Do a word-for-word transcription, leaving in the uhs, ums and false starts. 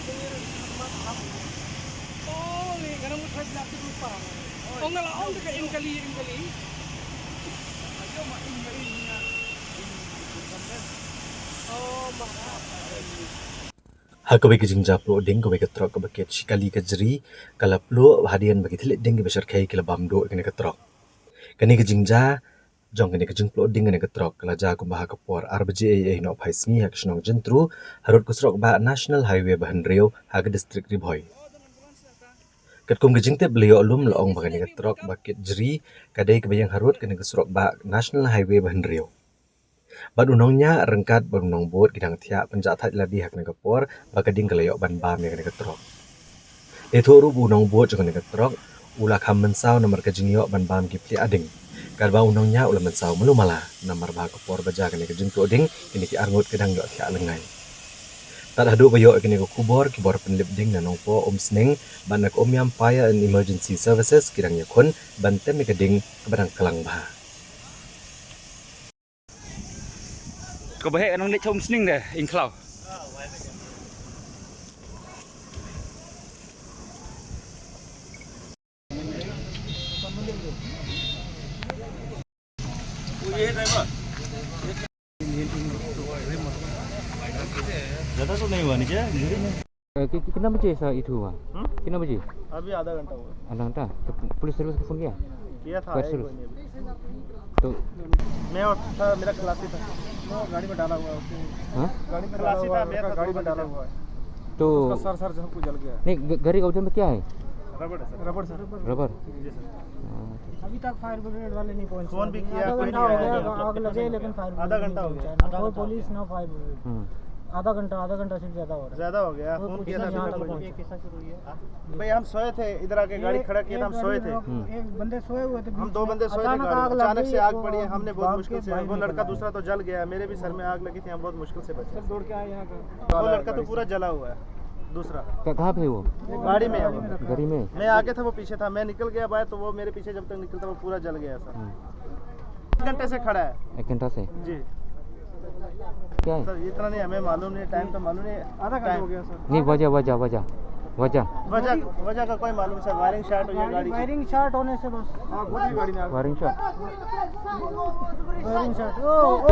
Oh, ni, kadang mut hajat tu lupa. Oh, ngala ong dekat Imkali, Imkali. Oh, maaf. Ha kawei ka jingjia pluh ding, kawei ka trok kaba kit shi kali ka jri ka la pluh hadien ba ki thylliej ding kiba shyrkhei ki la bam duh ïa kane ka trok. Kane ka jingjia jong kane ka jingpluh ding kane ka trok ka la jia kumba ha ka por ar baje eiei nohphai sngi ha ka shnong Jyntru, harud ka surok bah National Highway ba hynriew ha ka district Ri Bhoi. Katkum ka jingtip ba la ïoh lum, la ong ba kane ka trok ba kit jri ka dei kaba ïeng harud kane ka surok bah National Highway ba hynriew. Bad u nongñiah ryngkat bad u nongbud ki dang thiah pynjah thait lade ha kane ka por ba ka ding ka la ïoh ban bam ïa kane ka trok. Dei thuh ruh ba u nongbud jong kane ka trok u la kham mynsaw namar ka jingïoh ban bam ki pliah ding. Katba u nongñiah u la mynsaw malu mala namar ba ha ka por ba jia kane ka jingpluh ding kine ki arngut ki dang ïoh thiah lyngngai. Tad haduh ba ïoh ïa kane ka khubor, ki bor pynlip ding na Nongpoh, Umsning bad na ka Umiam Fire and Emergency Services ki dang ïakhun ban tem ïa ka ding kaba dang klang bha. Ka ba heh ka nang leit sha Umsning de, ing khlaw. ज्यादा तो नहीं हुआ नीचे। अ, कि-, कि-, कितना बजे ऐसा इशू हुआ? हम्म? कितना बजे? अभी आधा घंटा हुआ। आधा घंटा? तो पु-, पुलिस सर्विस को फोन किया? किया था, फायर आया ही सर्विस? कोई नहीं अभी। तो मैं और था, मेरा खलासी था। वो गाड़ी में डाला हुआ है उसको। हाँ? गाड़ी में डाला खलासी हुआ था, है, मैं उसका था, गाड़ी में डाला हुआ है। तो उसका सर, सर सब कुछ जल गया है। नहीं, ग-, गाड़ी का वजन में क्या है? रबड़ है सर। रबड़ सर। रबड़? जी सर। हाँ। अभी तक फायर ब्रिगेड वाले नहीं पहुंचे। फोन भी किया, आधा कोई घंटा नहीं हो आया। गया, आग लगे, लेकिन फायर ब्रिगेड नहीं पहुंचा। आधा घंटा हो गया। ना कोई पुलिस, ना फायर ब्रिगेड। हम्म। आधा घंटा, आधा घंटा से ज्यादा हो रहा है। ज्यादा हो गया, वो फोन किया था, यहाँ तक पहुंचा। भाई, हम सोए थे, इधर आके गाड़ी खड़ा किया था, हम सोए थे। हम्म। एक बंदे सोए हुए थे, हम दो बंदे सोए थे, अचानक आग लग गई, अचानक से आग पड़ी, हमने बहुत मुश्किल से, वो लड़का दूसरा तो जल गया, मेरे भी सर में आग लगी थी, हम बहुत मुश्किल से बचे। सब दौड़ के आए यहाँ पे। वो लड़का तो पूरा जला हुआ है, दूसरा। क-, कहाँ पे वो? गाड़ी में है वो। गाड़ी में? मैं आगे था, वो पीछे था, मैं निकल गया बाहर, तो वो मेरे पीछे जब तक निकलता, वो पूरा जल गया सर। हम्म। एक घंटे से खड़ा है। एक घंटा से? जी। क्या है? सर, इतना नहीं, हमें मालूम नहीं, टाइम तो मालूम नहीं। आधा घंटा हो गया सर। नहीं, वजह, वजह, वजह, वजह। वजह, वजह का कोई मालूम सर, वायरिंग शॉर्ट हुई है गाड़ी की। वायरिंग शॉर्ट होने से बस। हाँ, खुद ही गाड़ी में आग। Wiring short. Wiring short. ओ, ओ,